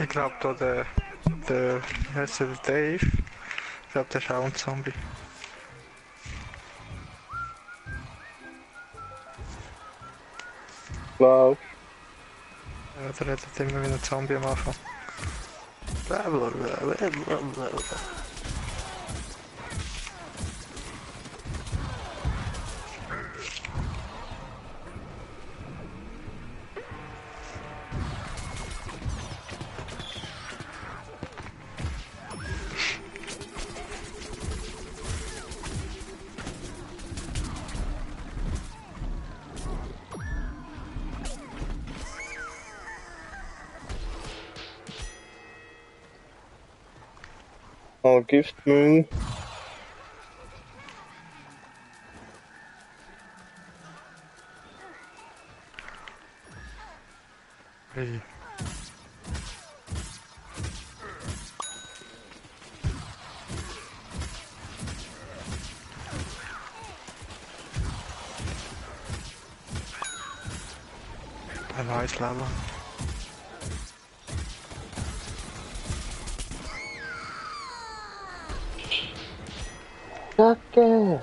Ich glaube da wie heißt der Dave? Ich glaube der ist auch ein Zombie. Wow. Ja, der redet immer wie ein Zombie am Anfang. Blablabla. Oh, Giftmühlen. Hey. Ein neues Level. Kacke.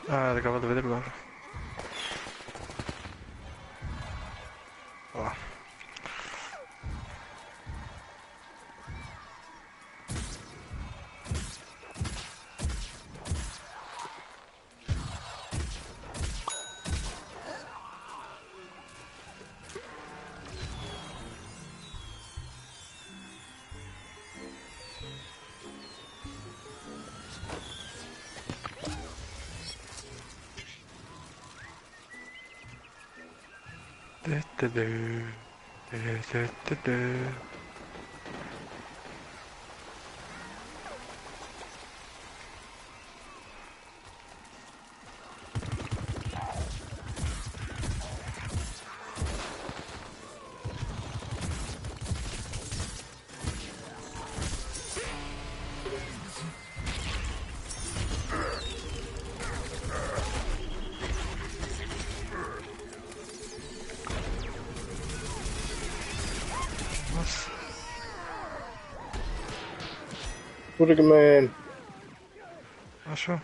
Ah, da gaan we er weer wel. Oh. Was? Wurde gemein. Ach schon.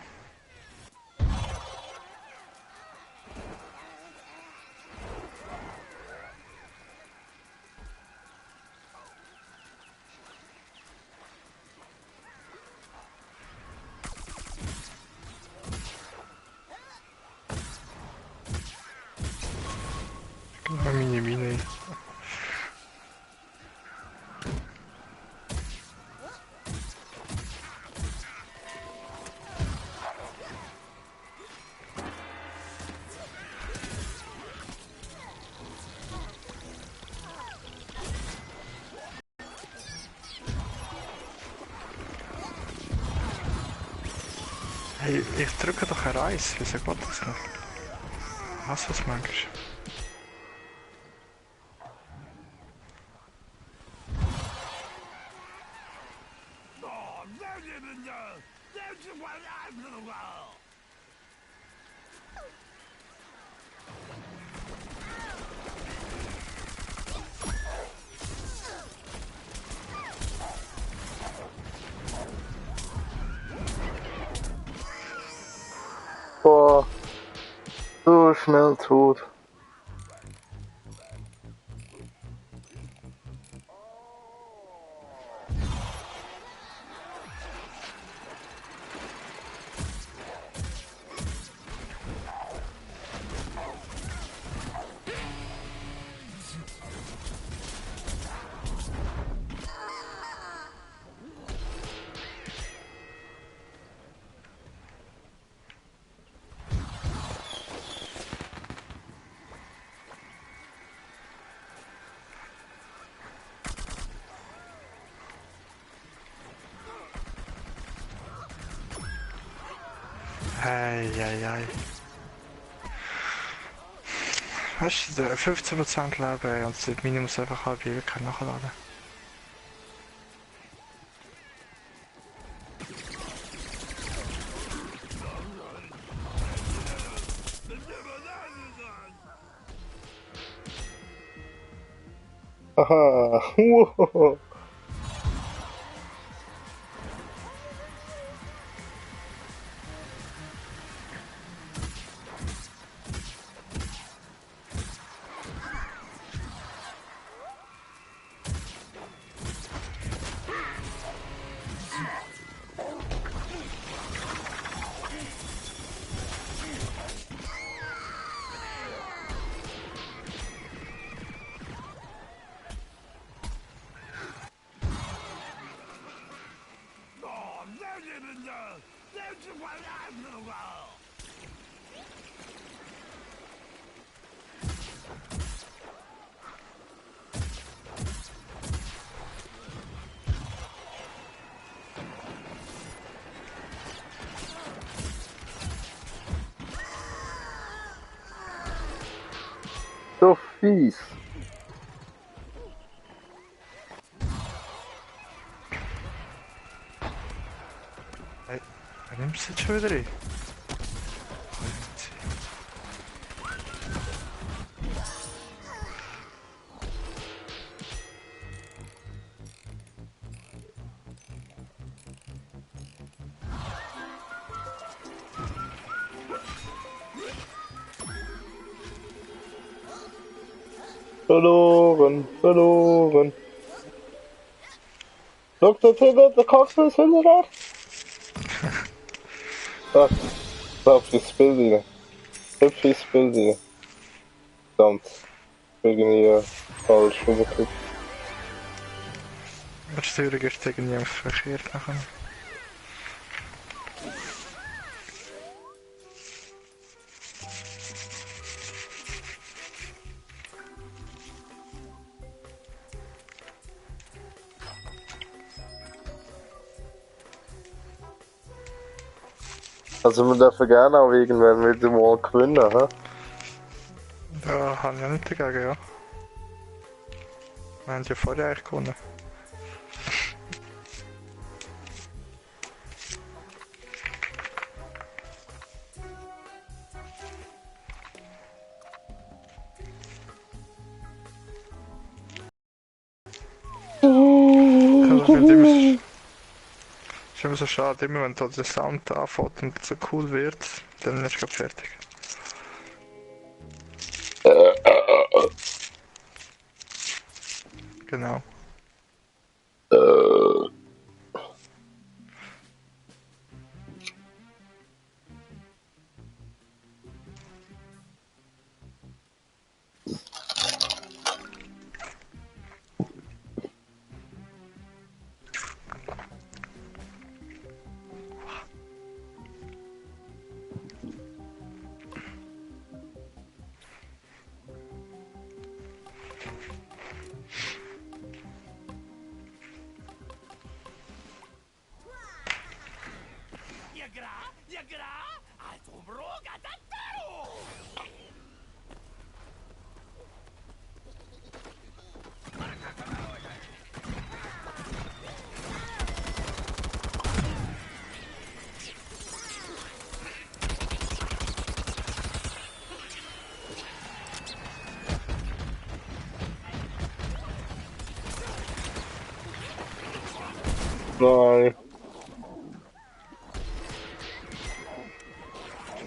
Meine Mine. Hey, ich drücke doch ein Eis, wieso geht das nicht? Was das manchmal? Boah. So schnell tot. Eieiei. Weißt du, 15% Leben und das Minimum muss einfach halb Ewigkeit nachladen. Aha, wow. So fies. Hey, wer nimmt es jetzt schon wieder ein? Verloren, verloren. Look, the cox is in there. Ah, hübsche Spieldine. Hübsche Spieldine. Verdammt. Irgendwie falsch rumgekriegt. Die Steuerung ist irgendwie verkehrt nachher. Also wir dürfen gerne auch irgendwann wieder mal gewinnen, hä? Da habe ich ja nicht dagegen, ja. Wir haben ja vorher eigentlich gewonnen. Also ich finde es immer so schade, immer wenn da der Sound anfängt und so cool wird, dann ist es fertig. Genau. Nein.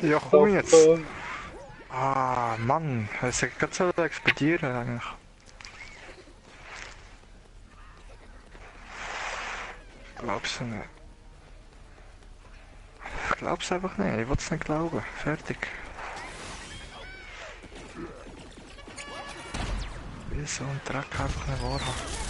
Ja, komm jetzt! Ah, Mann, es ist gerade so explodieren eigentlich. Glaub's nicht. Ich glaub's einfach nicht, ich will's nicht glauben. Fertig. Wie so ein Dreck einfach nicht wahrhaben.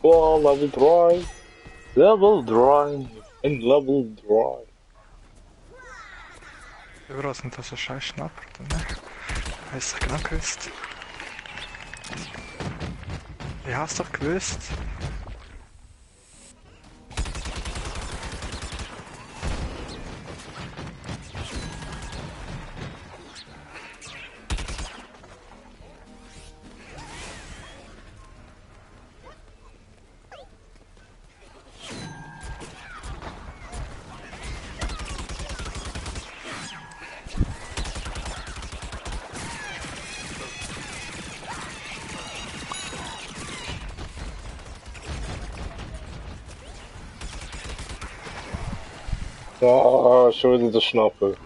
Oh, Level 3. Level 3. In Level 3. Überall sind das so scheiß Schnapper, oder nicht? Hast du genau gewusst? Ich hab's doch gewusst. Ah, schon wieder der Schnappel.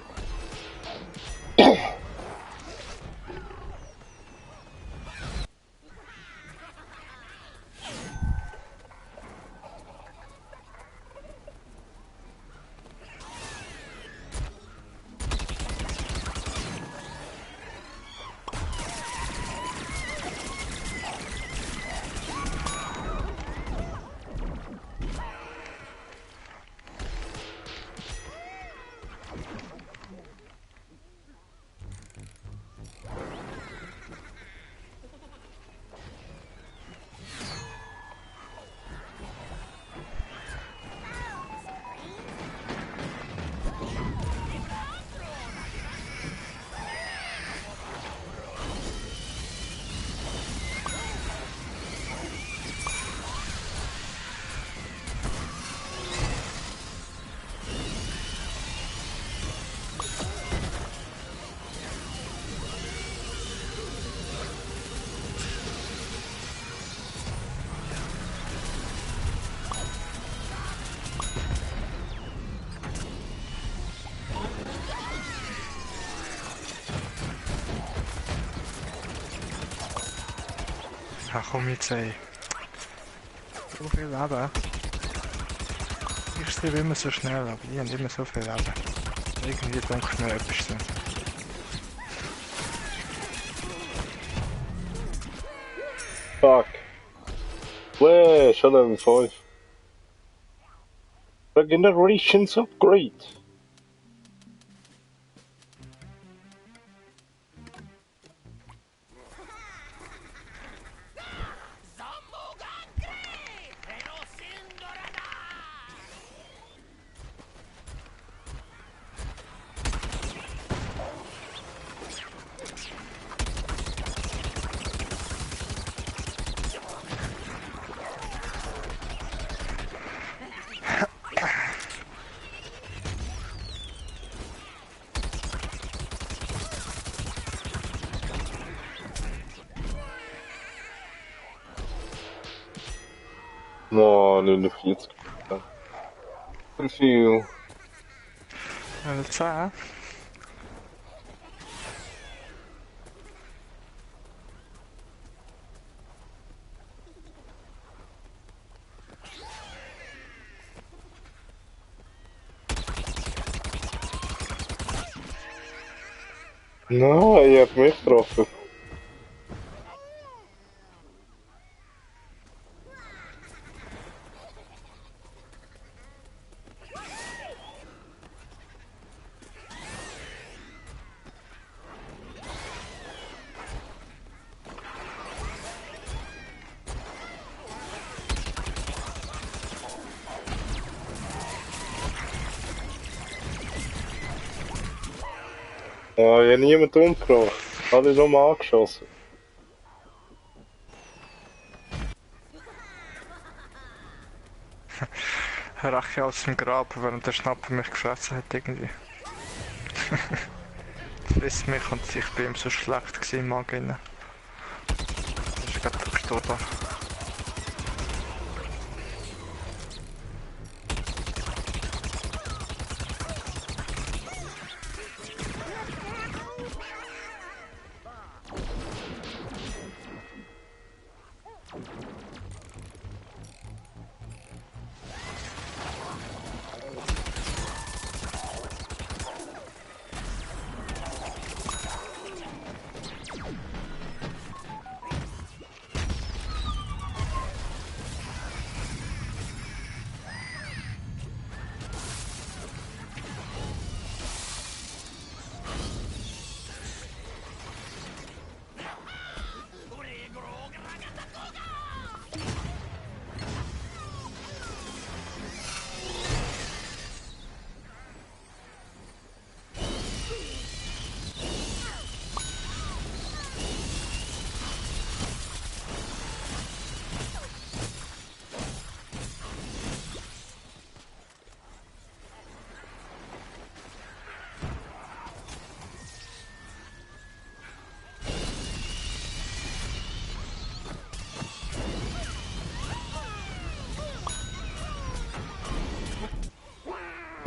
Ja, komm jetzt ey. So viel Leben. Ich sterbe immer so schnell, aber ich habe immer so viel Leben. Irgendwie denke ich mir etwas so. Fuck. Weh, schon Level 5. Regenerations Upgrade. No, 49. Zu viel. 10. No, ich hab mich getroffen. Ja, ich hab niemanden umgebracht. Alle nur mal angeschossen. Rache aus dem Grab, während der Schnapper mich gefressen hat irgendwie. Frisst mich und ich bin ihm so schlecht gewesen im Magen. Das ist gerade gestorben.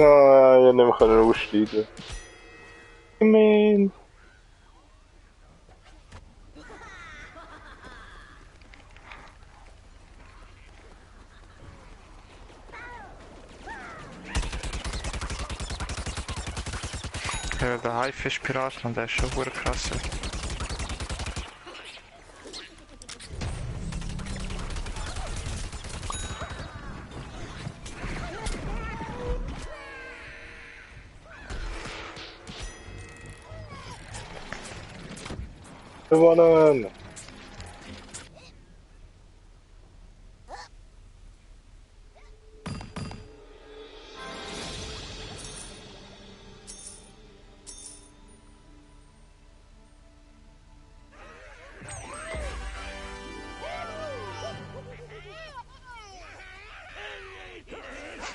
Ah, ich nicht mehr aussteigen. Gemein. Ja, der Haifischpirat, man, der ist schon hure krass. Ey. Gewonnen.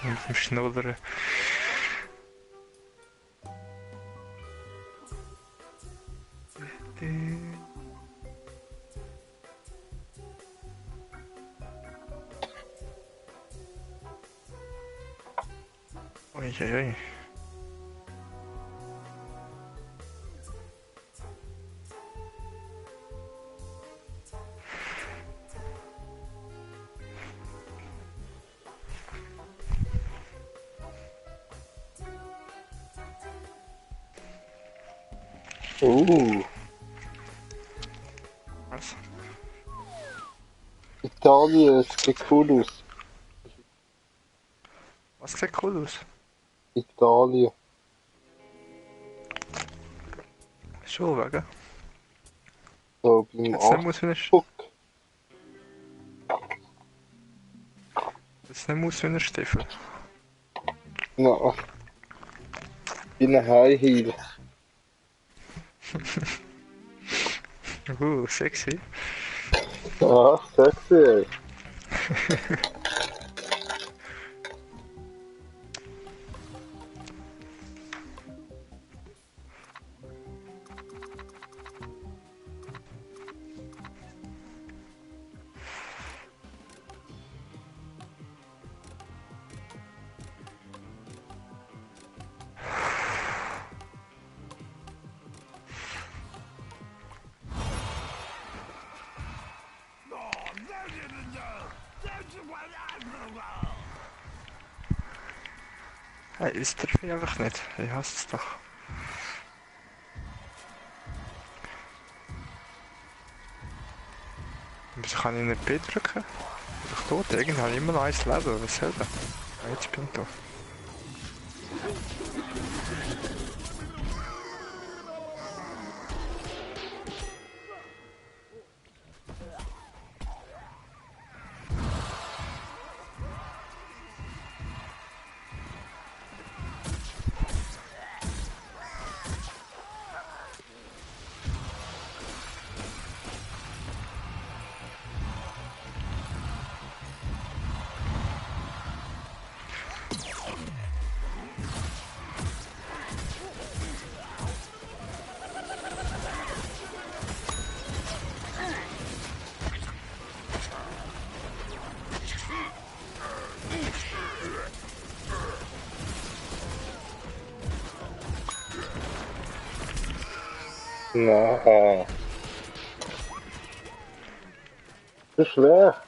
Mit dem Schnuller. Uiuiui. Was? Italien, es sieht cool aus. Was sieht cool aus? Italien. Schon wegen. So beim Jetzt nicht muss wie ein, Puck. jetzt nicht muss wie ein Stiefel. Na, in einem High Heel. Sexy. Ah, sexy. Hey, das treffe ich einfach nicht. Ich hasse es doch. Wieso kann ich nicht B drücken? Bin ich tot? Irgendwie habe ich immer noch eins Leben. Was soll das? Ah, jetzt bin ich da. Na, das ist schlecht.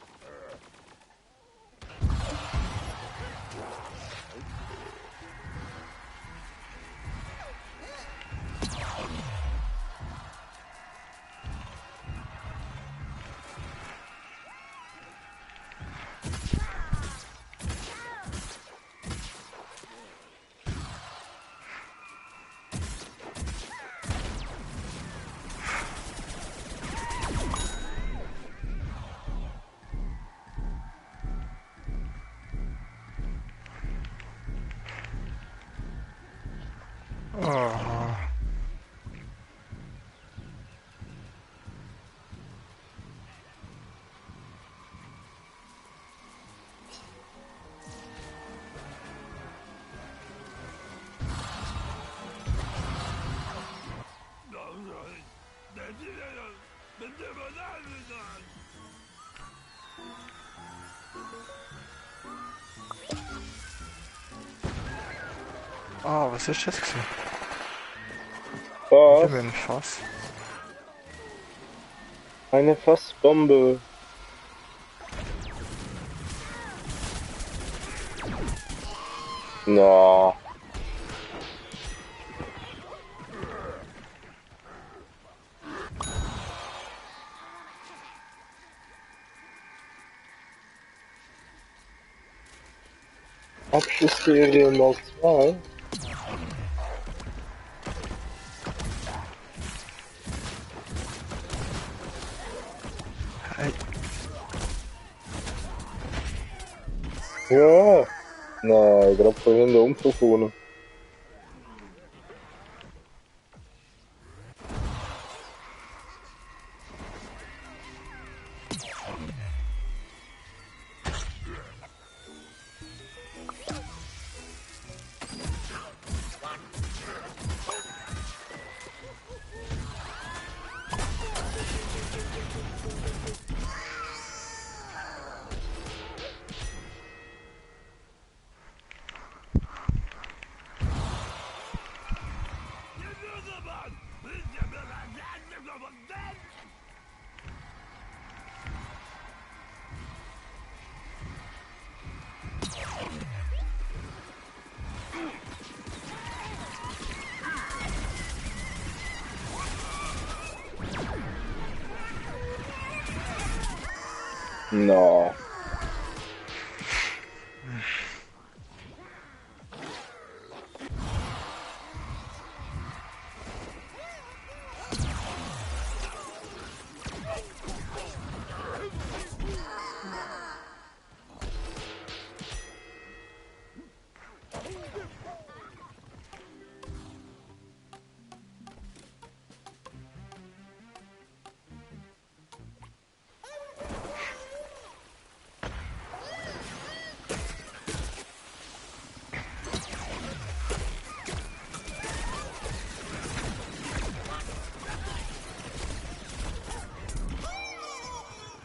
Oh. Ah, was ist das gewesen? Was? Wieder ein Fass. Eine Fassbombe. Na. Abschlussserie mal 2. Hey, Ja. Nein, gerade vorhin der Umflugbohne. Na.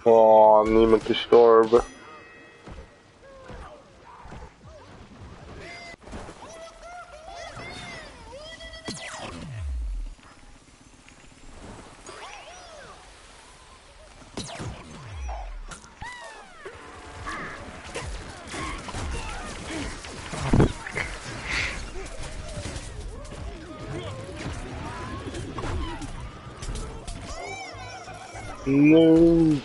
Oh, niemand gestorben. No.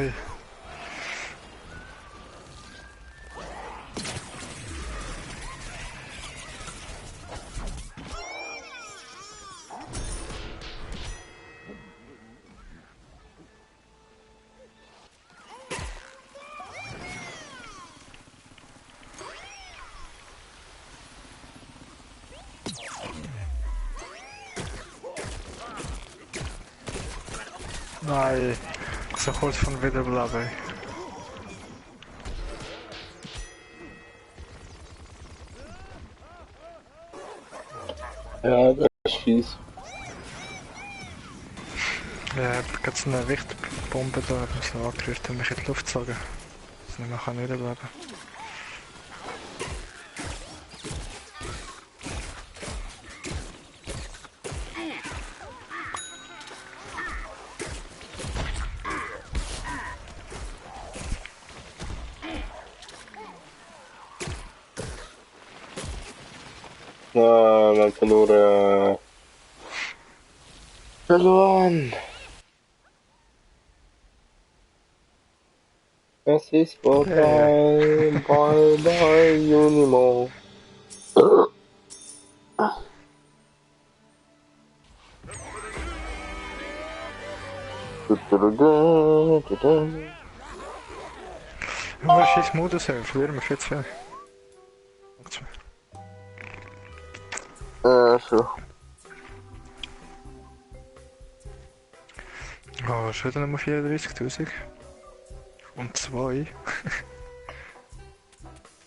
ei. Nein, so kurz von Wiederbleiben. Ja, das ist fies. Ja, ich habe gerade so eine Richtbombe da, ich muss noch angerührt und mich in die Luft sagen. Dass ich nicht mehr wiederbleiben kann. Ah, wir haben verloren. Verloren. Es ist vorbei. Bye bye, Junimo. Was ist jetzt Modus? Verlieren wir viel zu viel. Schon. Oh, schon wieder nur 34.000. Und 2.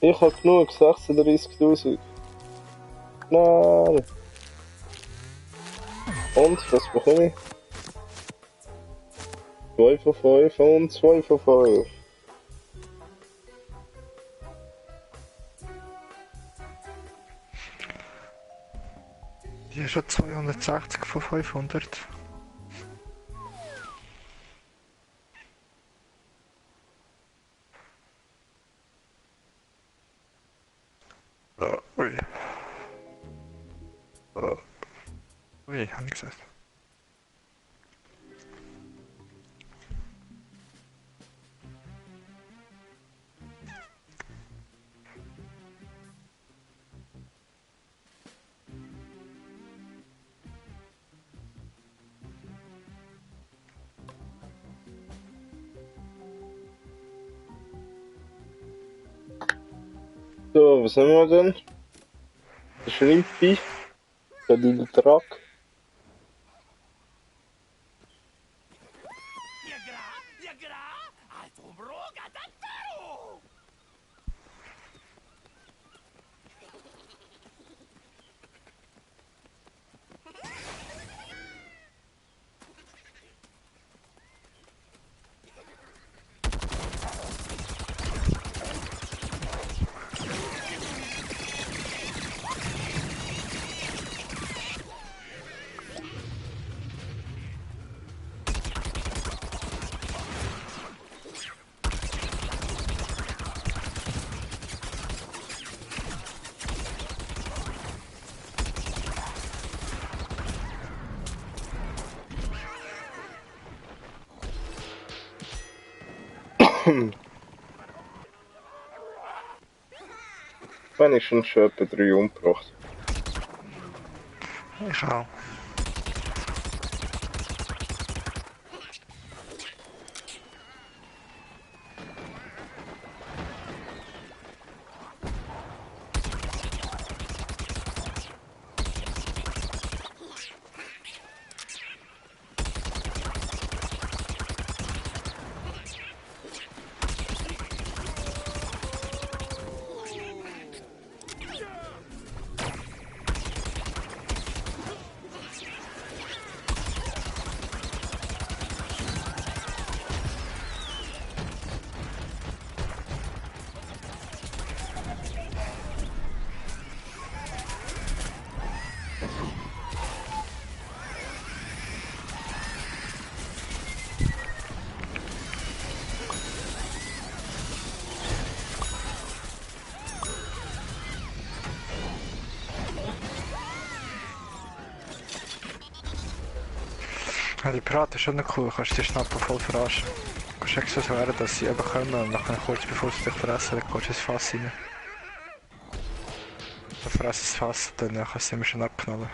Ich hab genug, 36.000. Nein. Und, was bekomme ich? 2 von 5 und 2 von 5. Die ist schon 260 von 500. Ui. Ui, hab ich gesagt. So, was haben wir denn? Der Schrimpi. Der Little Truck. Wenigstens schon etwa 3 umgebracht. Ich auch. Ja, die Piraten ist schon noch cool, kannst die Schnappen voll verarschen. Du kannst extra so werden, dass sie eben kommen und dann kurz bevor sie dich fressen, dann gehst du ins Fass rein. Dann fressen das Fass, dann kannst du immer schon abknallen.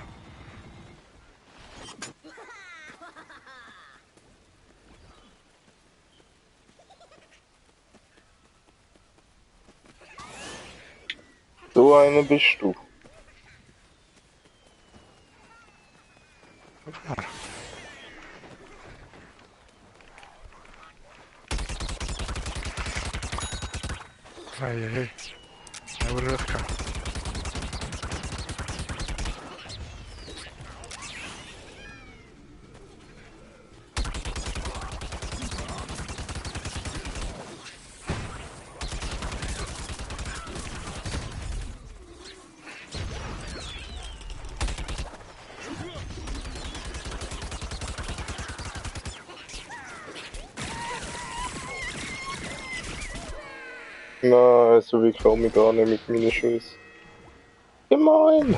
So einer bist du. Hey, hey. Ja, wo rüber kann. Nein, so wie komme ich gar nicht mit meinen Schüssen. Gemein!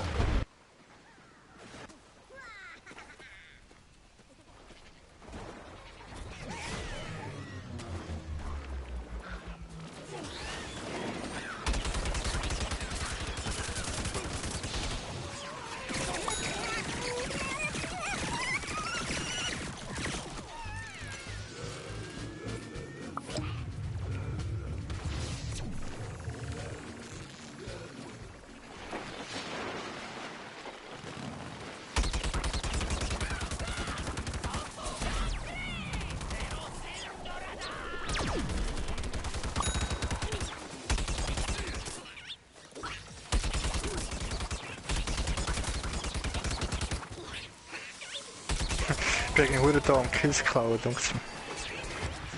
bin irgendwie da am Kills klauen, denke ich.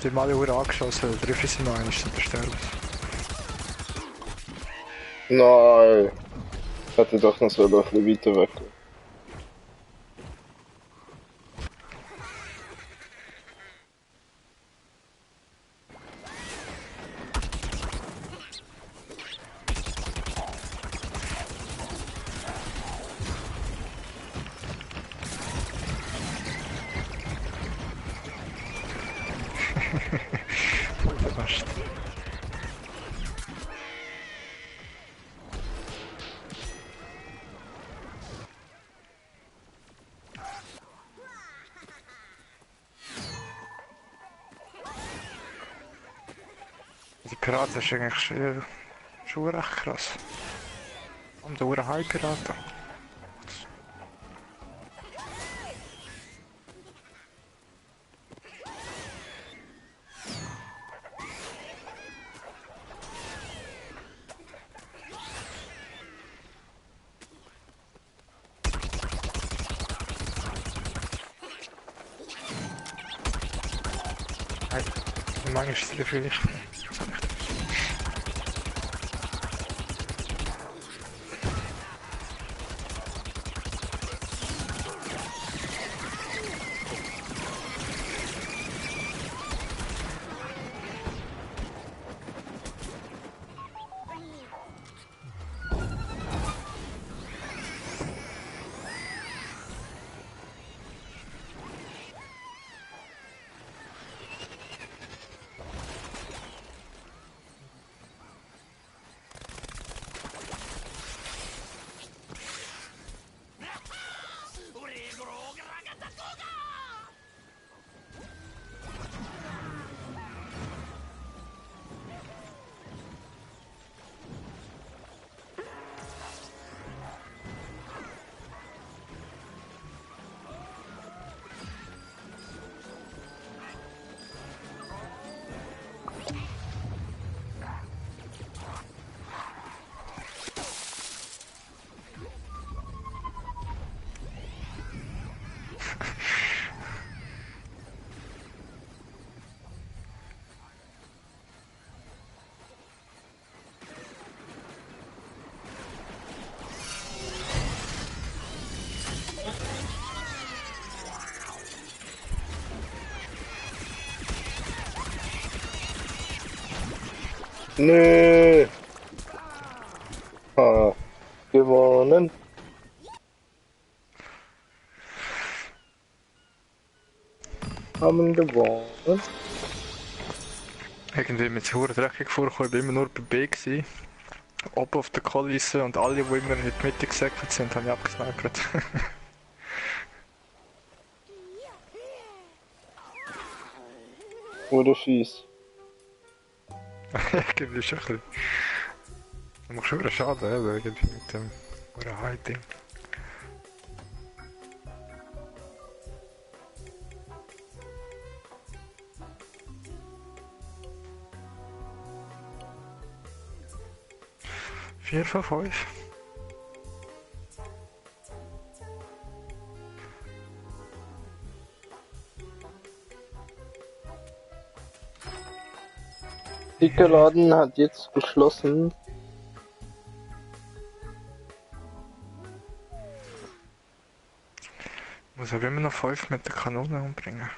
Die haben alle Uhr angeschossen, treffen sie noch einen, ist der Stern. Nein. Ich hätte doch noch so ein bisschen weiter weg. Überrascht. Die Piraten ist eigentlich schon recht krass. Und der High-Piraten. Manchmal ist es vielleicht. Nö. Ah, gewonnen. Haben gewonnen. Irgendwie mit so dreckig vorgekommen, ich war immer nur bei B gewesen. Oben auf der Kulisse und alle, die immer in die Mitte gesäckelt sind, habe ich abgesnipert. Oder fies. Irgendwie schon ein bisschen. Du machst schon einen Schaden, irgendwie mit dem High-Ding. Vier von 5. Der Laden hat jetzt geschlossen. Muss aber immer noch 5 mit der Kanone umbringen.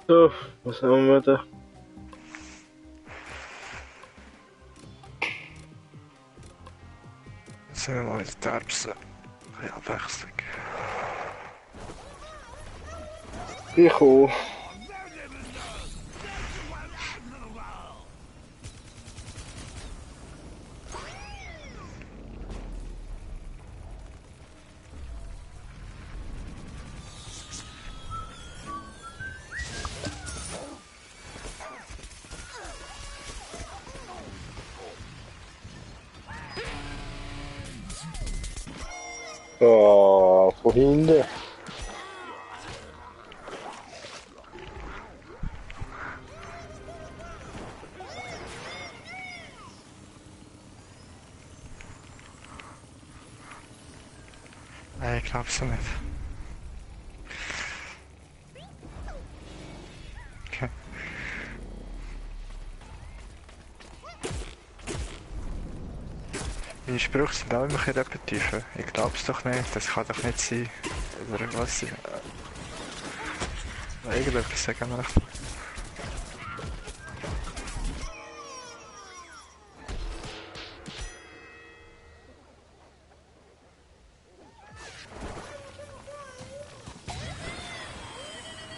So, was haben wir da? Jetzt sind wir mal mit der Erbsen. Ein bisschen Abwechslung. Ich auch. Oh, Freunde. Nee, ich glaub's nicht. Okay. Meine Sprüche sind auch immer ein bisschen repetitiv. Ich glaub's doch nicht, das kann doch nicht sein. Oder was? Irgendetwas sagen wir.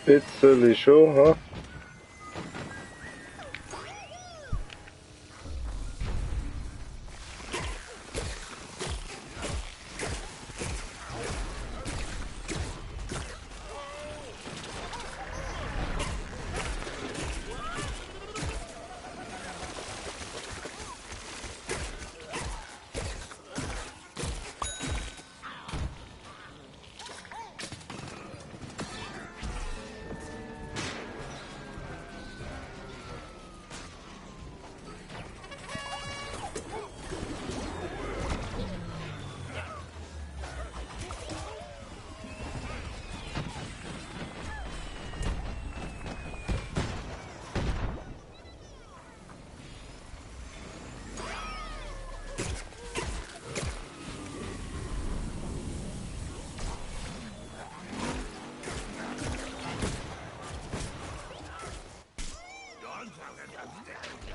Bisschen schon, ha?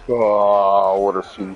Oh, what a scene.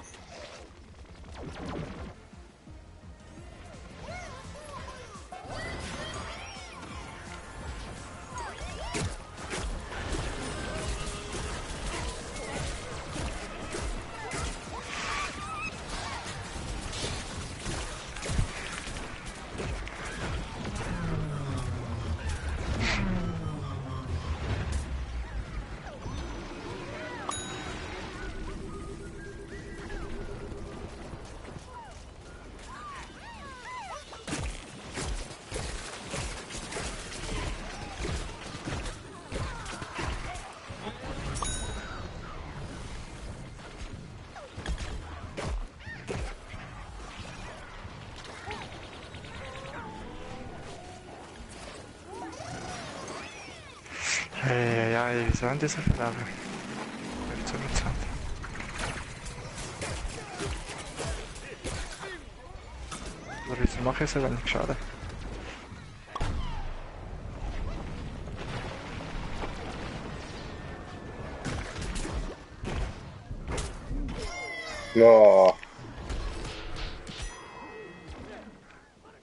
Hey, wieso haben die so viel Leben? Nicht so bezahlt. Oder wieso mache ich so wenig Schaden? No.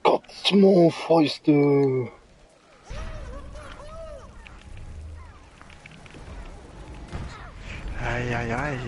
Gott, mon Fäuste. Ei.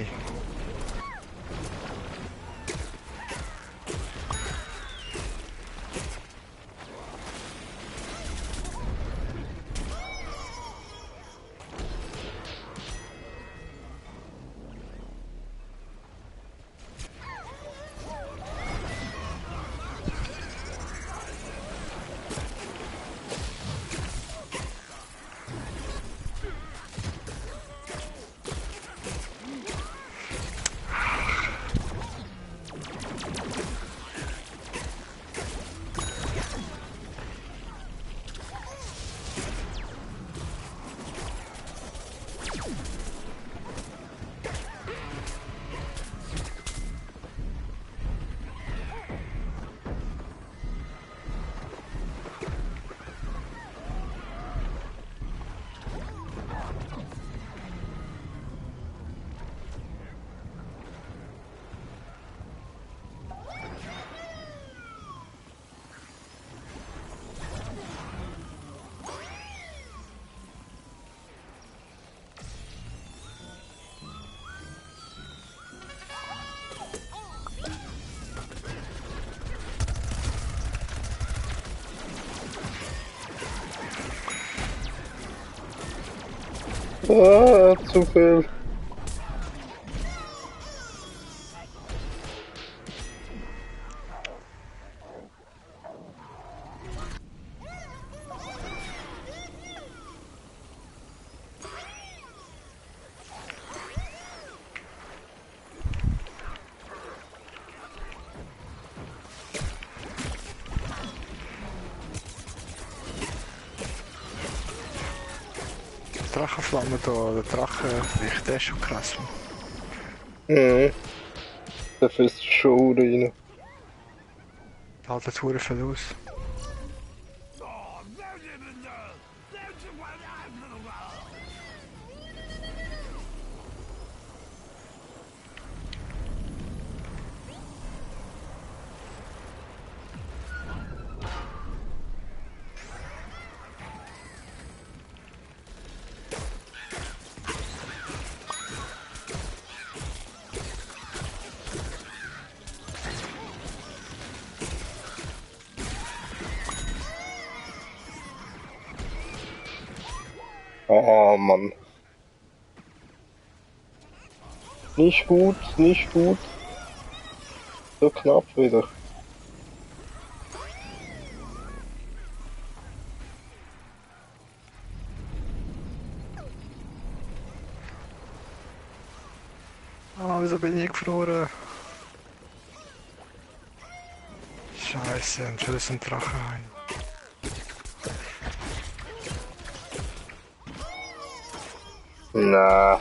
Ah, zu viel. Drachenflamme da, der Drachenwicht, der ist schon krass. Mhm. Da fährst du schon rein. Da hat der Tour viel aus. Ah, Mann. Nicht gut, nicht gut. So knapp wieder. Ah, wieso bin ich gefroren? Scheiße, und schon ist ein Drache rein. Na.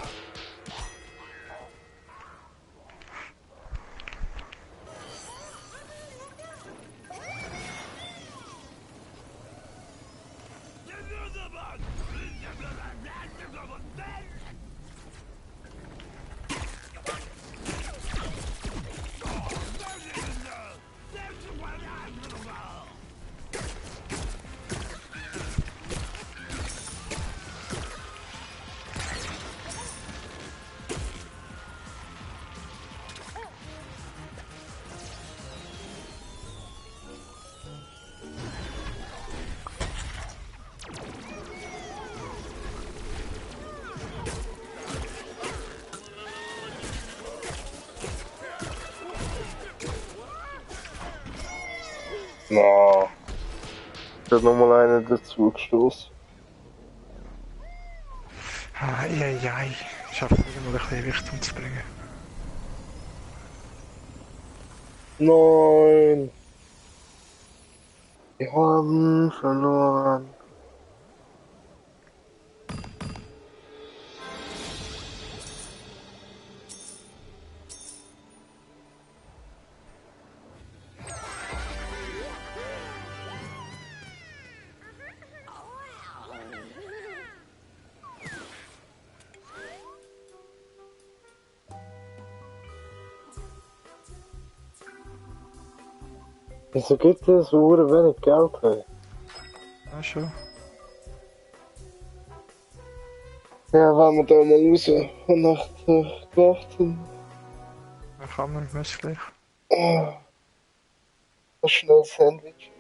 Na. Ich hab nochmal einen dazu gestoßen. Eieiei, ich schaffe es mal ein bisschen Gewicht umzubringen. Nein. Wir haben verloren. Wieso gibt es so wenig Geld? Hey? Ja, schon. Ja, wenn wir da mal raus und nach der Garten. Dann kann man gleich. Oh, ein schnell Sandwich.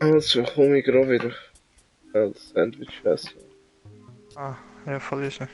Also komme ich gerade wieder. Als Sandwich essen. Ah, ja, voll ist er.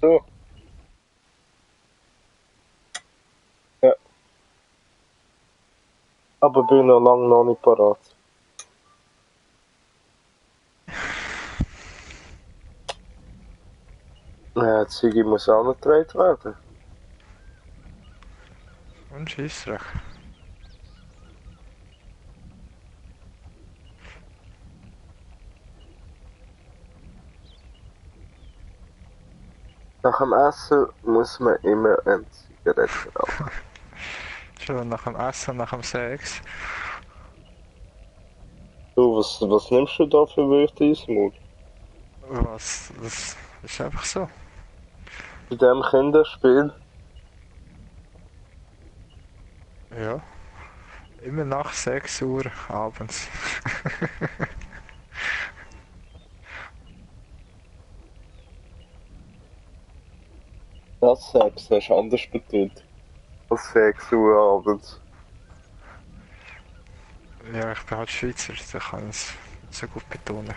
So. Ja. Aber bin noch lange noch nicht parat. Ja, die Ziggy muss auch noch gedreht werden. Und Scheissdreck. Nach dem Essen muss man immer eine Zigarette rauchen. Schon nach dem Essen, nach dem Sex. Du, was nimmst du da für Wörter ins Mund? Was? Das ist einfach so. Bei dem Kinderspiel? Ja. Immer nach 6 Uhr abends. Das Sex hast du anders betont. Als 6 Uhr abends. Ja, ich bin halt Schweizer, da kann ich es nicht so gut betonen.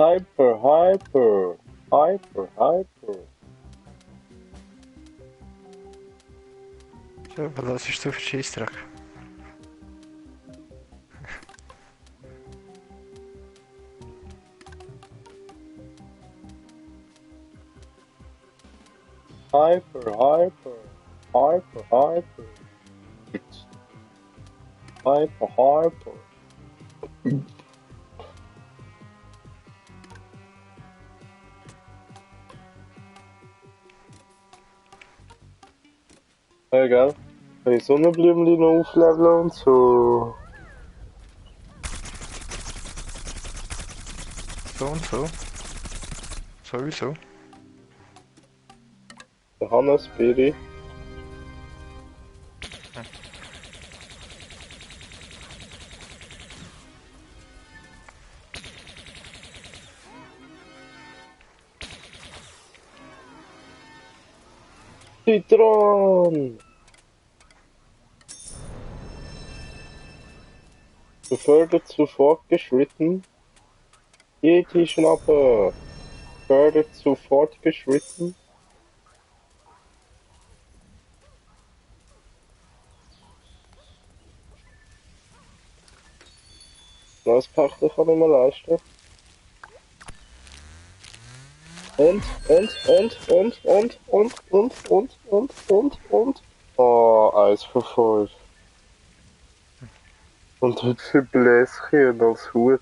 Hyper. So, was ist du für Scheissdreck? Hyper. Hyper. Hey, gell? Kann ich Sonnenblümchen noch aufleveln und so? So und so. Sowieso. Der Hannes, Biri. Citron! Befördert zu fortgeschritten. Yeti-Schnappe. Befördert zu fortgeschritten. Neues Pächter kann ich mir leisten. Und. Oh, 1 von 5. Und heute für Bläschen als Hut.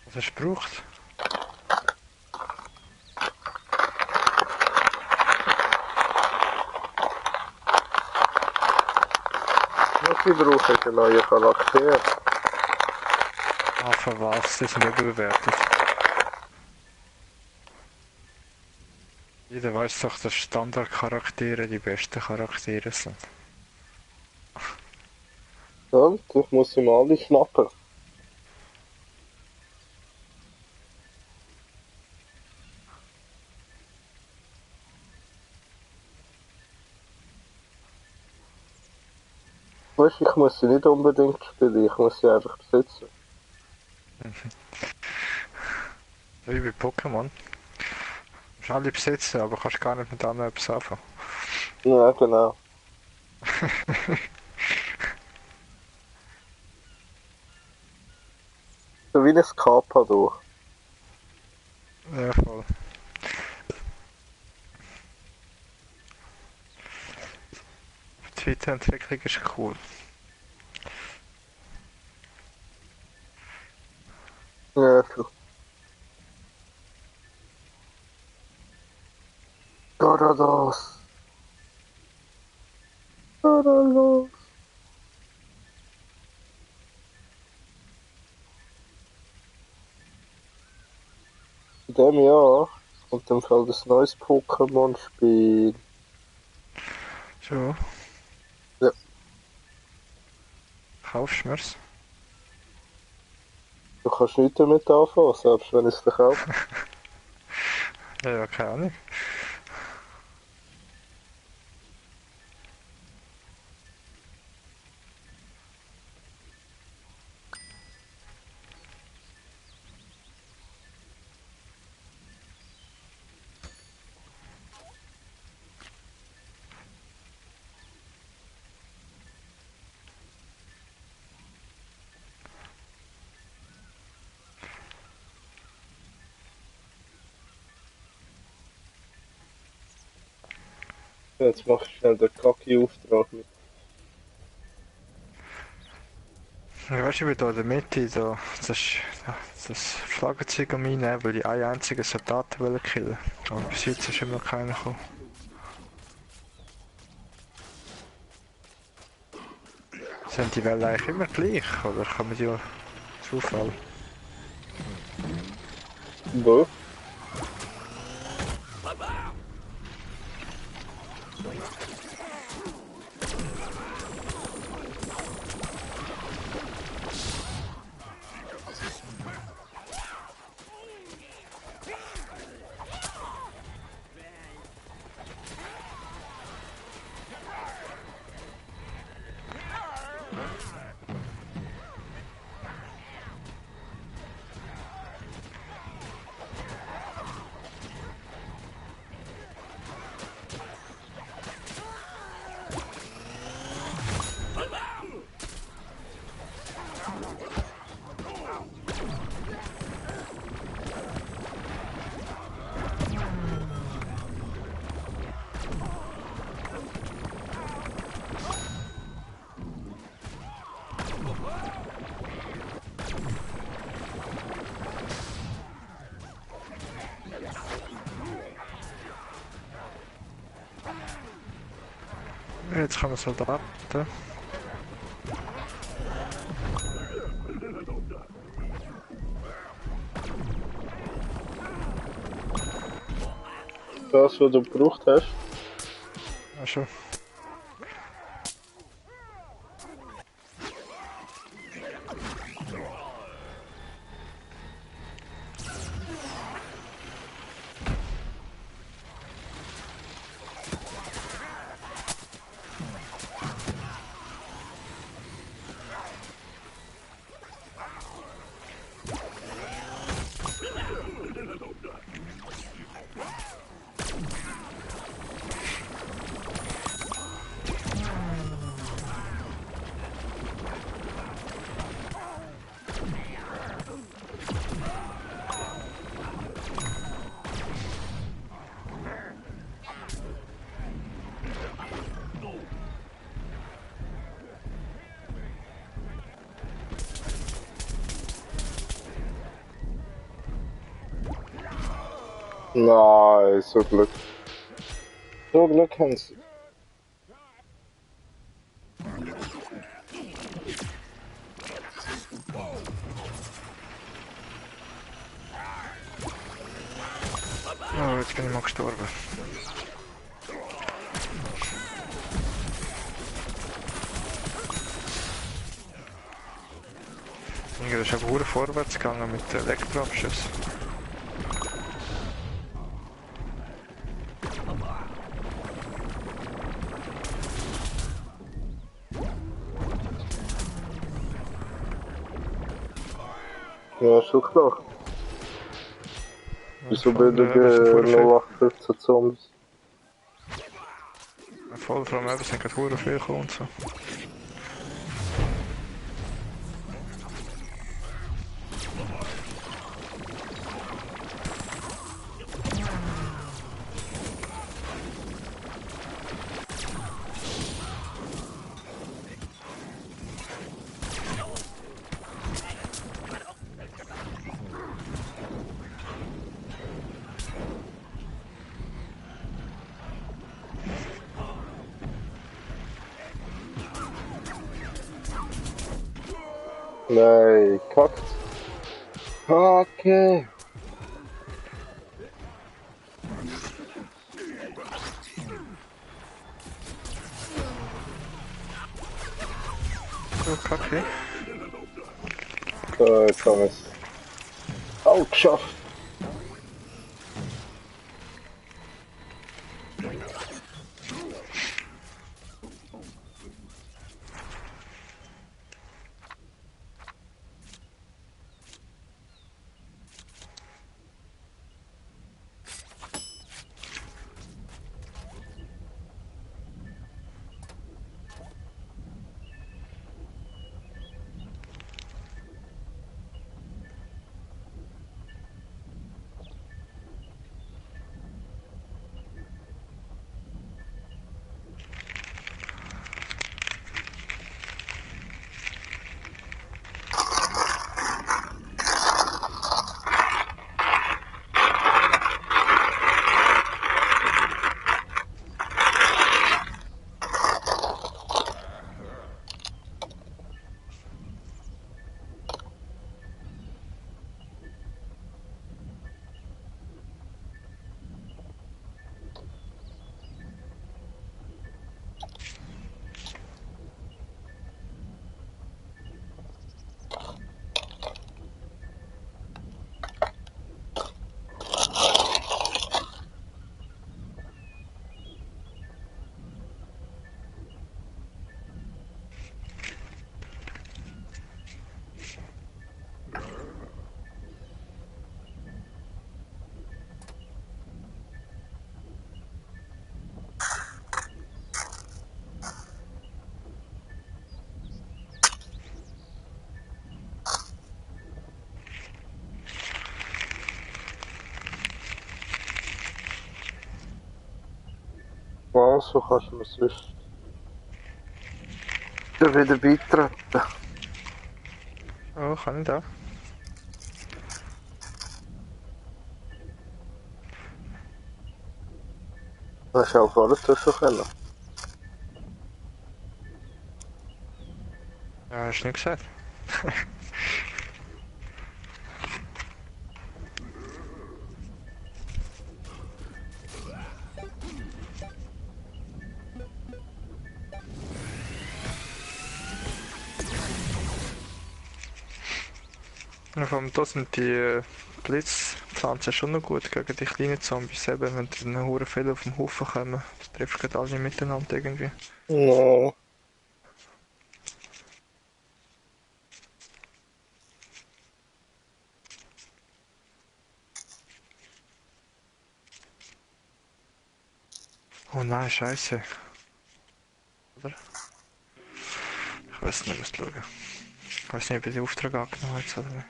Was hast du gebraucht? Was ich brauche, ist ein neuer Charakter. Ah, für was? Die sind überbewertet. Jeder weiß doch, dass Standardcharaktere die besten Charaktere sind. Und ich muss ihm alle schnappen. Weißt du, ich muss sie nicht unbedingt spielen, ich muss sie einfach besitzen. Wie bei Pokémon. Du kannst alle besitzen, aber kannst gar nicht mit anderen etwas anfangen. Ja, genau. So wie ein Carpador. Ja, voll. Die Weiterentwicklung ist cool. Ja, so. Garados. Garados. In dem Jahr kommt im Fall das neues Pokémon-Spiel. So. Ja. Kaufst du mir's? Du kannst nichts damit anfangen, selbst wenn ich es verkaufe. Ja, keine Ahnung. Jetzt mach ich schnell den Kaki-Auftrag mit. Ja, weißt du, ich bin da in der Mitte, da, das Schlagzeug am einnehmen, weil die einen einzigen Soldaten wollen killen. Aber bis jetzt ist immer noch keiner gekommen. Sind die Wellen eigentlich immer gleich, oder kommen die Zufall? Wo? Jetzt kommen Soldaten. Das, was du gebraucht hast? Ja, schon. Nein, so Glück. So Glück haben sie. Oh, jetzt bin ich mal gestorben. Ich ist aber gut vorwärts gegangen mit den Elektroabschüssen. Ja, schon klar. Wieso bilden Ja, das sind verdammt die viele. 0815 Zombies? Voll, vor allem eben, es sind gerade verdammt viele gekommen und so. Nein, kackt. Kacke. So, kacke. So, jetzt haben wir es auch geschafft. Also kannst du mir sonst wieder beitreten. Oh, kann ich da? Das ist auch alles schon können. Ja, hast du nicht gesagt. Ja, vor allem da sind die Blitzpflanzen schon noch gut gegen die kleinen Zombies. Eben, wenn dann hure viele auf dem Haufen kommen, das trifft gerade alle miteinander irgendwie. No. Oh nein, scheiße. Oder? Ich weiß nicht, was schauen. Ich weiß nicht, ob ich den Auftrag angenommen habe oder nicht.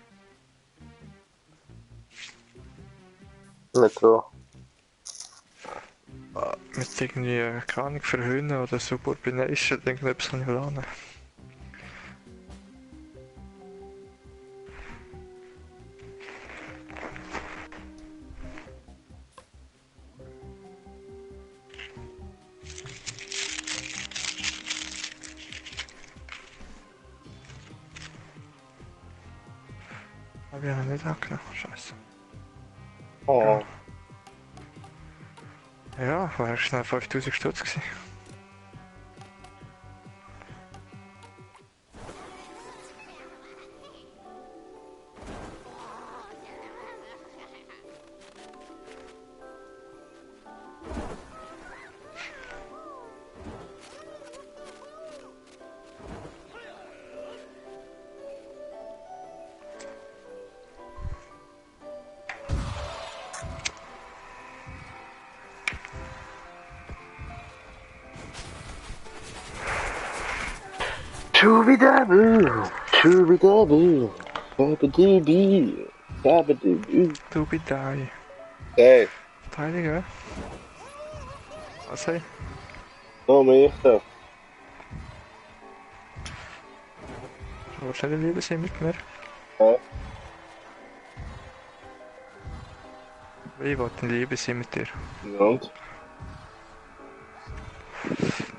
Nicht so. Mit irgendwie, keine Ahnung, verhöhnen oder Subordination, irgendetwas kann ich lernen. Aber ich habe ihn nicht angenommen, scheiße. Oh. Ja, war schnell 5000 Stutz gewesen. Schubidabu, Schubidabu, Babadubi, Babadubi. Dubidai. Hey, Verteidiger. Was hey? noch mich da. Du willst nicht Liebe sein mit mir? Ja, Ich wollte in Liebe sein mit dir. und?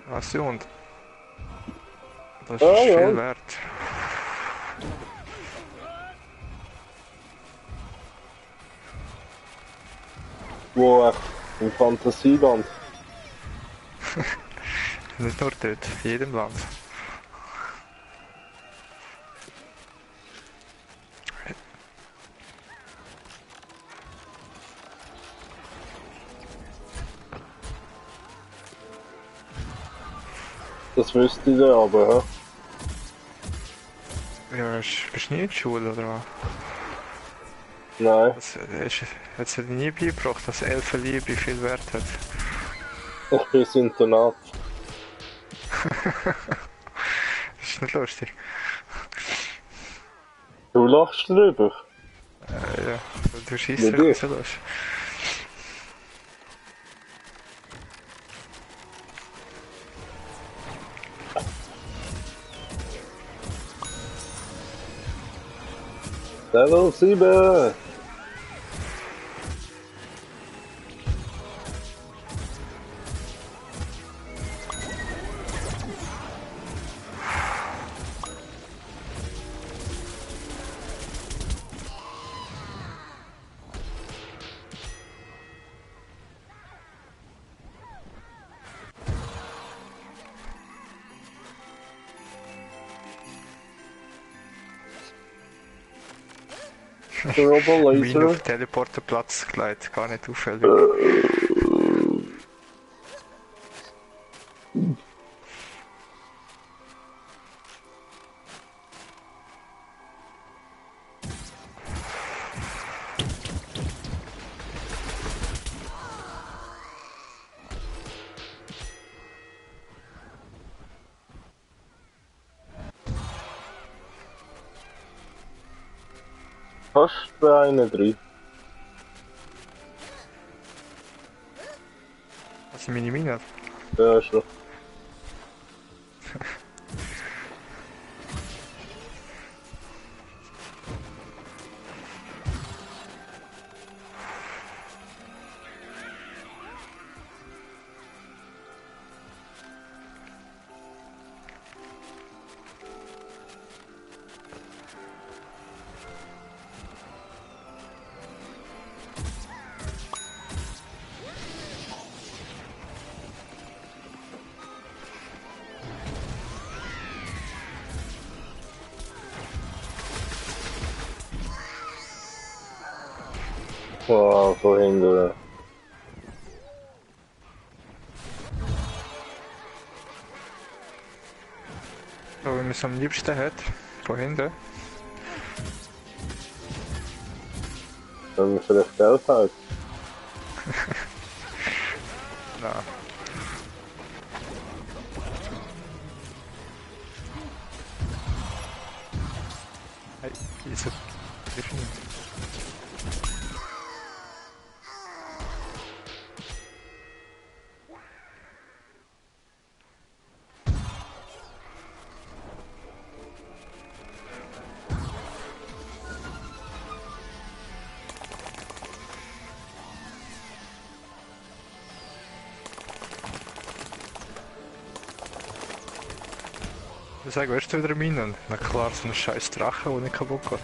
Was und? Das ist Ja, viel ja. wert. Wo im Fantasieland. Nicht nur dort, in jedem Land. Das wüsste ich ja, aber Ja, bist du nie in der Schule oder was? nein, Hat es dir nie beigebracht, dass Elfenliebe viel Wert hat? ich bin ins Internat. Das ist nicht lustig. Du lachst drüber. Ja, du schießt Mit dir? dich so los. Level 7! Der Mine Robo-Laser. auf Teleporterplatz gelegt, gar nicht auffällig. Hast du einen drin? Also meine Mine. Ja, schon. Oh, vorhin, du. So wie man es am liebsten hat. Von hinten. Wenn man vielleicht Geld hat. Nein. Hey, wieso? Hilf nicht. Ich sage, weißt du wieder Minen? Na klar, so ein scheiß Drache, der nicht kaputt geht.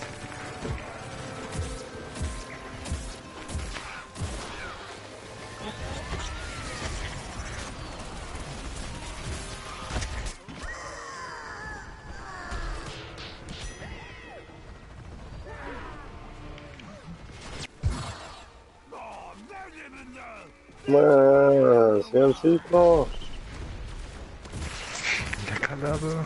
Sie haben sie gemacht. Der kann aber.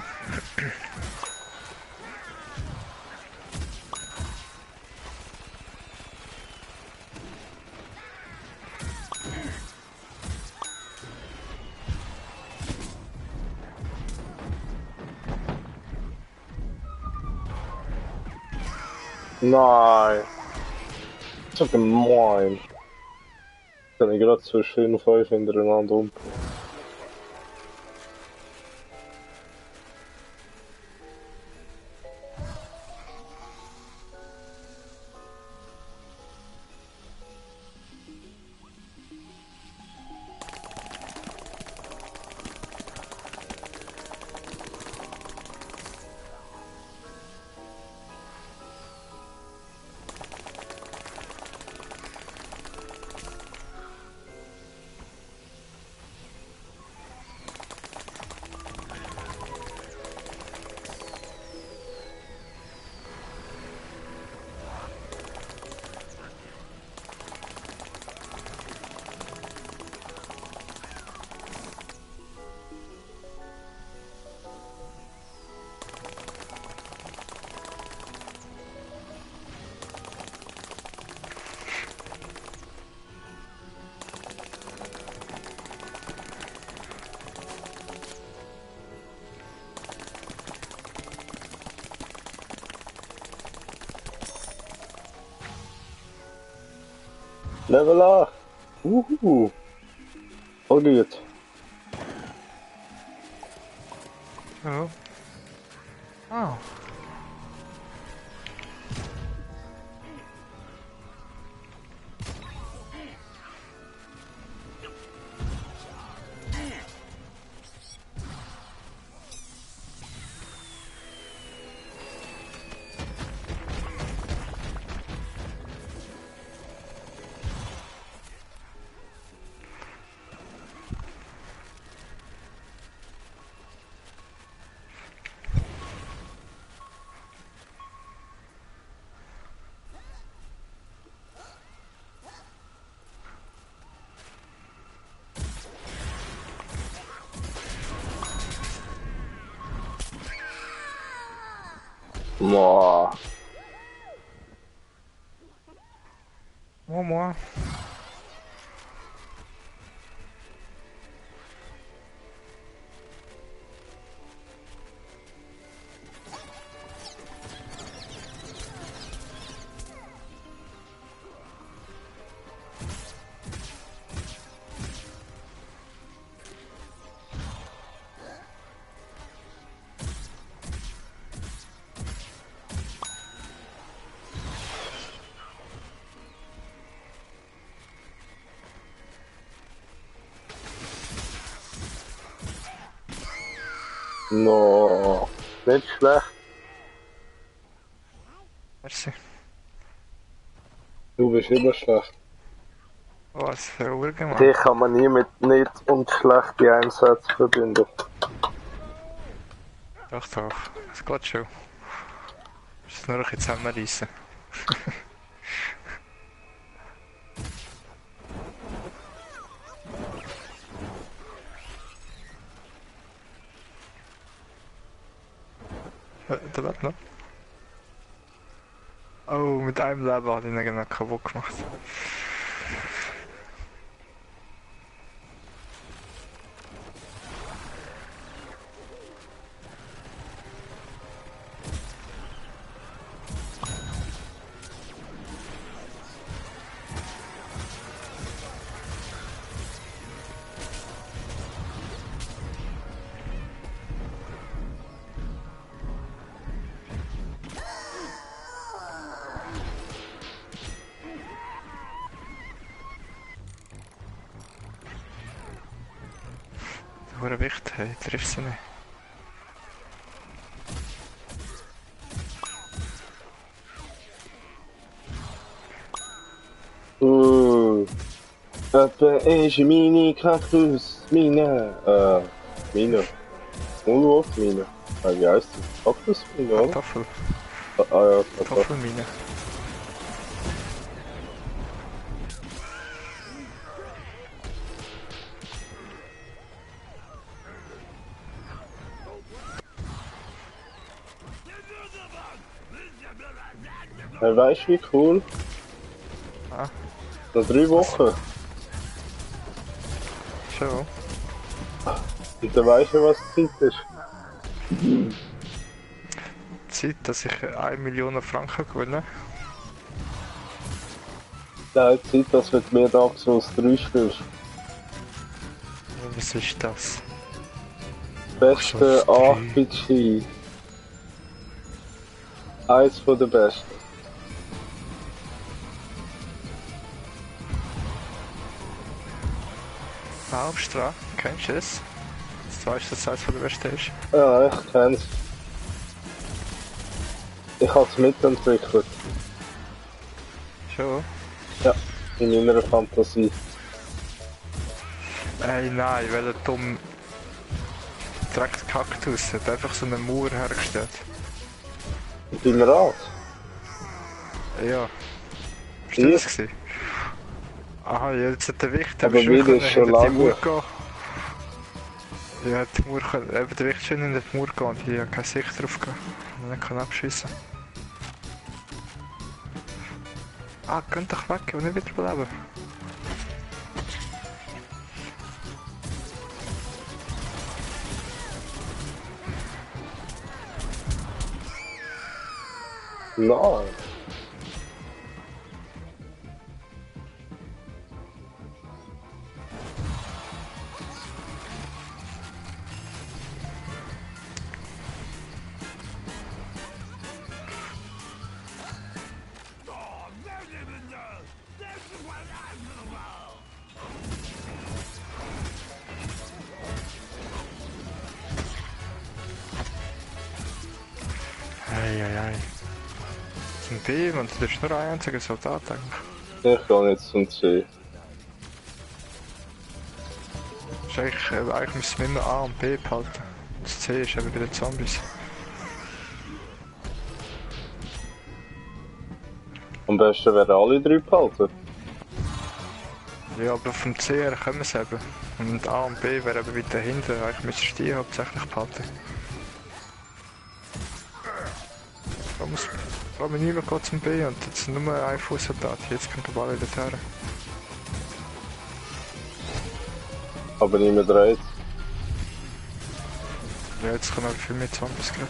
Nein. So gemein. Dann habe ich gerade so schön 5 hintereinander um. Level 8! Voll gut. So. Oh. Boah. Moi. No. Nicht schlecht. Merci. Du bist immer schlecht. Was für ein Urgemacht. Dich kann man nie mit nicht und schlechten Einsätzen verbinden. Doch, doch. Es geht schon. Ich muss nur noch jetzt zusammenreißen. Der lebt noch. Oh, mit einem Leben hat ihn genau kaputt gemacht. Hure Wicht, hey, trifft sie nicht. Etwa ist meine Kaktusmine. Mine. Maulwurfmine. Wie heisst die? Kaktusmine, oder? Kartoffel. Ja, Kartoffel. Kartoffelmine. Hey, weißt du wie cool? Ah. Noch 3 Wochen. Schon. Und dann weißt du, was die Zeit ist. Zeit, dass ich 1 Million Franken gewinne. Ja, Zeit, dass du mit mir Dark Souls 3 spielst. Was ist das? Beste Souls 3. RPG. Eins von den besten. Halbstra, kennst du das? Du weißt, dass das eines von der besten ist. Ja, ich kenn's. Ich hab's mitentwickelt. Schon? Ja, in meiner Fantasie. Ey, nein, welcher dumm direkt Kaktus hat einfach so eine Mauer hergestellt. Beim Rad. Ja. Bist du das gewesen? Aha, ja, jetzt hat der Wicht, Aber wieder ist schon hinter die Mauer lange. gehen. Ja, die Mauer können, eben der Wicht schön hinter die Mauer gehen und ich habe keine Sicht drauf gehabt. Und dann kann abschießen. Ah, könnt doch weg und nicht wieder beleben. Nein. Eieiei. Zum B, und das ist nur ein einziger Soldat eigentlich. Ich gehe jetzt zum C. Ist eigentlich müssen wir immer A und B behalten. Das C ist eben bei den Zombies. Am besten wären alle drei behalten. Ja, aber vom C her können wir es eben. Und A und B wären eben weiter hinten. Eigentlich müsstest du die hauptsächlich behalten. Da muss niemand geht zum B und jetzt sind nur ein Fußsoldat. Jetzt kommt der Ball wieder her. Aber niemand dreht. Ja, jetzt kommen aber viel mehr Zombies gerade.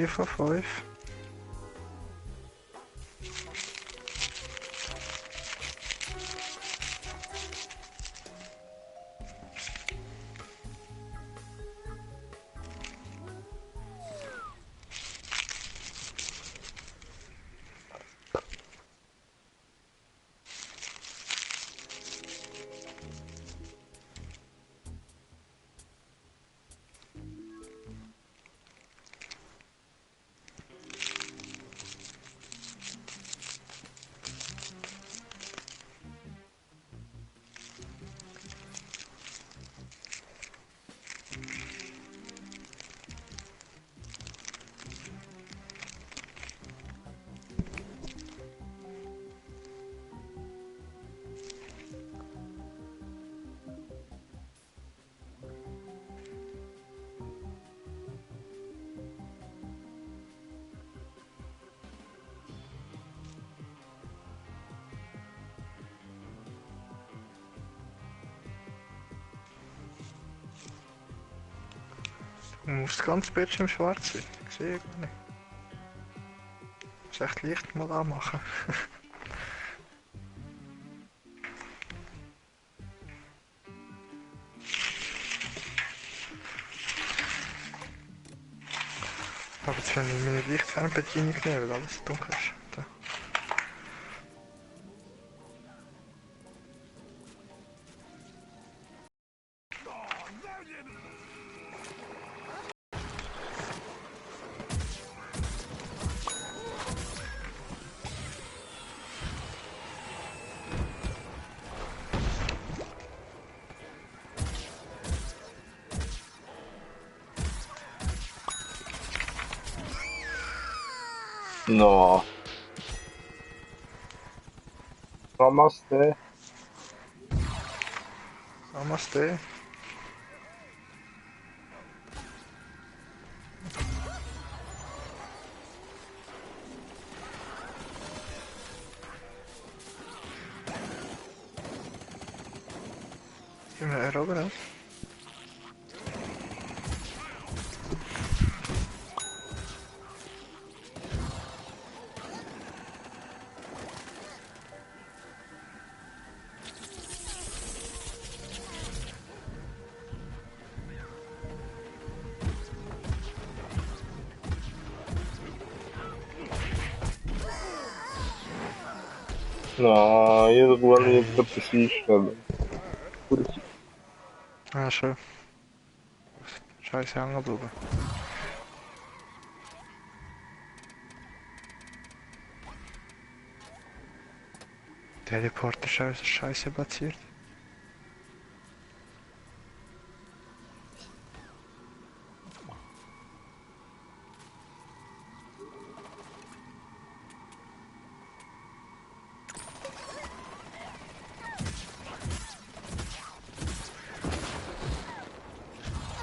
Von 5. Muss das ganze Bildschirm schwarz sein? Ich sehe gar nicht. Muss echt Licht mal anmachen. Aber jetzt kann ich meine Lichtfernbedienung nehmen, weil alles dunkel ist. Da. No. Namaste. Namaste. Gehen wir erobern. No, io guardo niente da position. Ah, schön. Scheiße hängen geblieben. Teleporter ist scheiße platziert.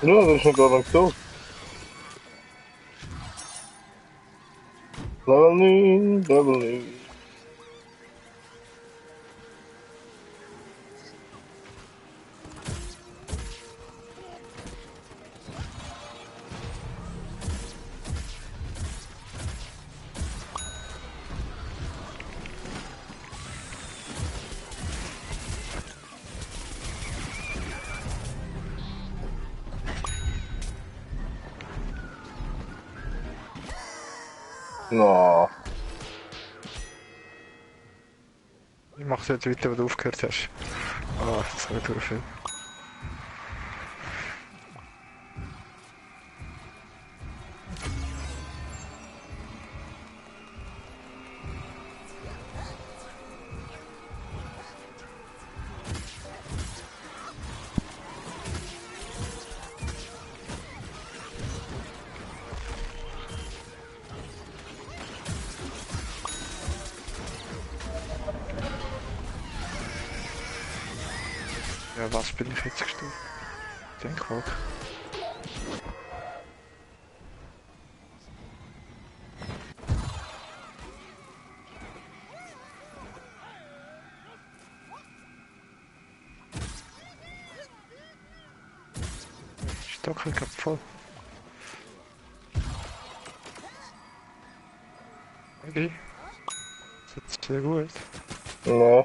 Ja, das ist schon gar nicht so. Leveling, leveling. No. Ich mach's jetzt weiter, wo du aufgehört hast. Ah, das war gut viel. Ja, was bin ich jetzt gestorben? Denkhoch. Stockel gehabt voll. Okay. Das ist sehr gut. No.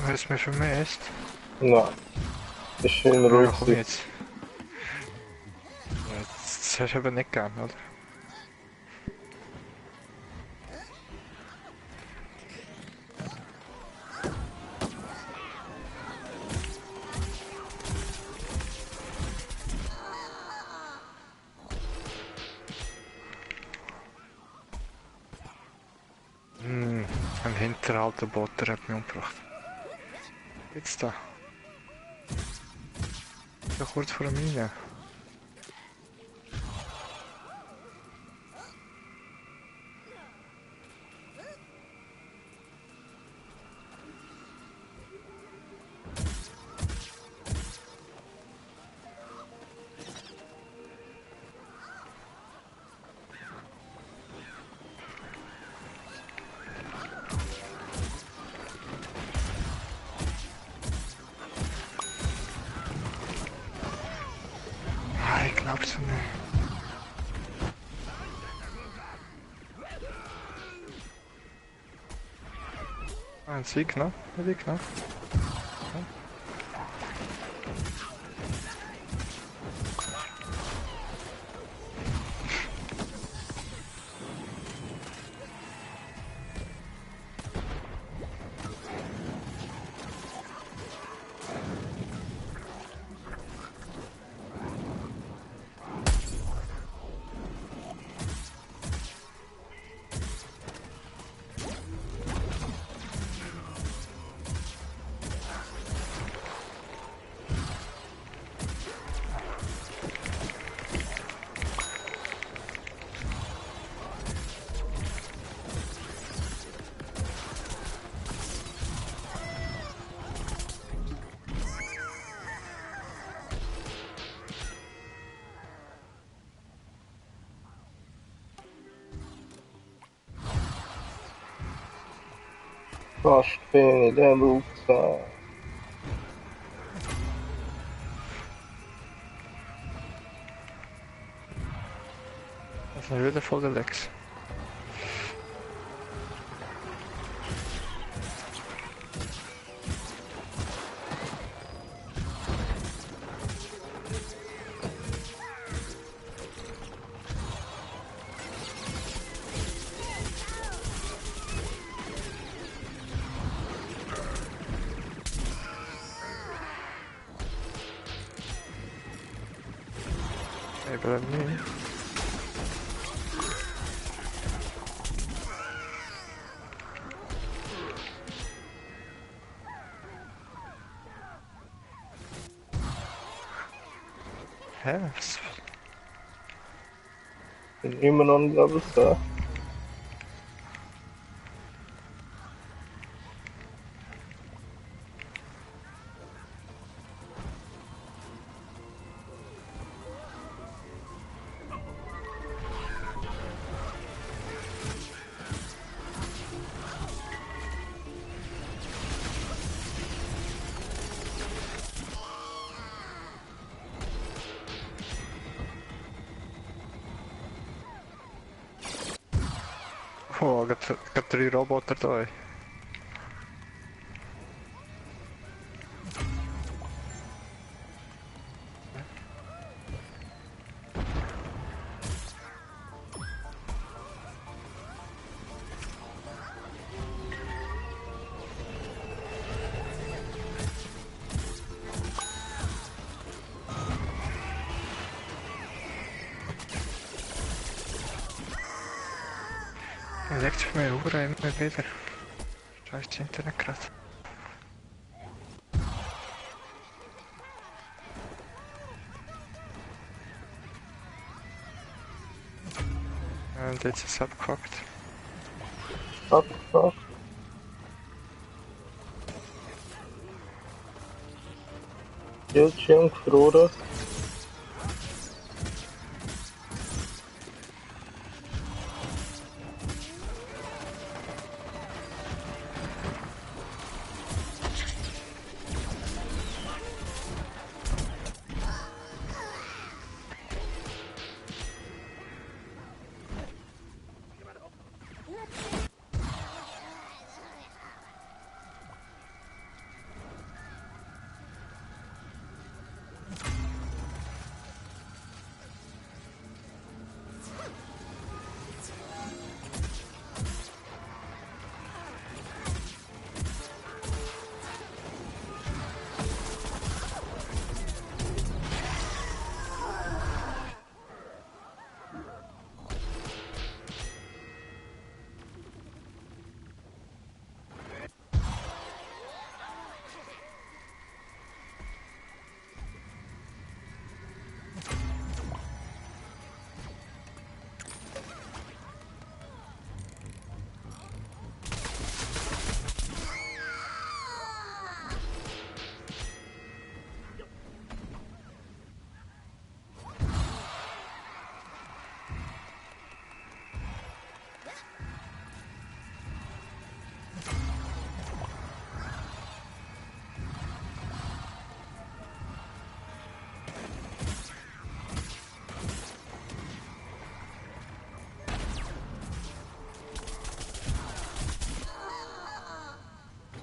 Hast du mich vermisst? Nein. Ist schön Ja, ruhig. komm jetzt. Ja, das hast du aber nicht gern, oder? Ein hinterhalter Botter hat mich umgebracht. Jetzt da. So kurz vor der Mine. Ah, ich glaub's nicht. Ah, ein Sieg, ne? Ein Sieg, ne? Fast bin ich Level 10. Das ist wieder voll der Lex. Ey, bleib nicht. Hä? Was? Bin immer noch ein Level 10. Oh, gerade 3 Roboter da. Ey. Er legt für mich Uhr immer wieder. Scheiß das Internet gerade. Und jetzt ist es abgehackt. Abgefragt. Bildschirm gefroren.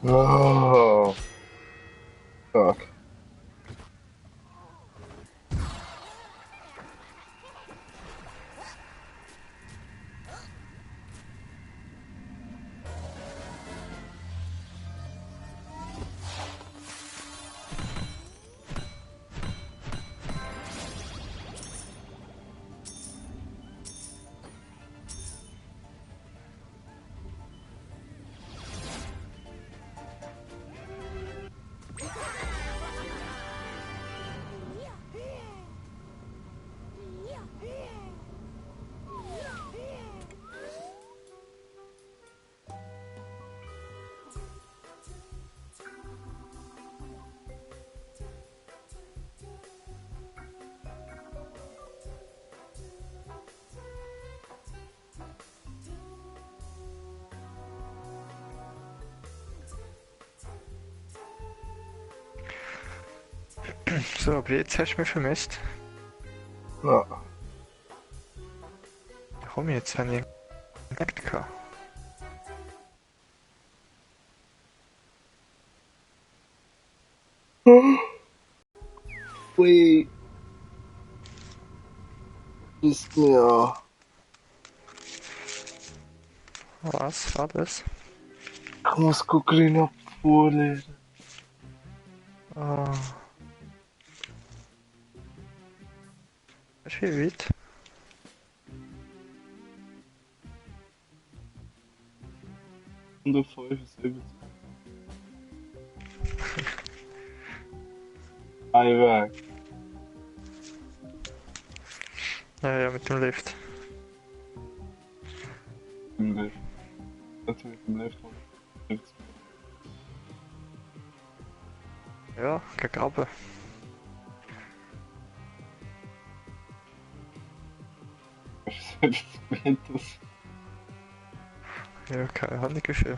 Oh, fuck. So, aber jetzt hast du mich vermisst. Ja. Komm jetzt, wenn ich entdeckt gehabt. Ui. Ist mir. Was war das? Como se cocrina pole. Ah. Das ist wie weit. 175. Ein Weg. Ja, ja, mit dem Lift. Im Lift. Natürlich im Lift. Lift. Ja, gegraben. Selbst Ventus. Ja, keine Ahnung wie viel.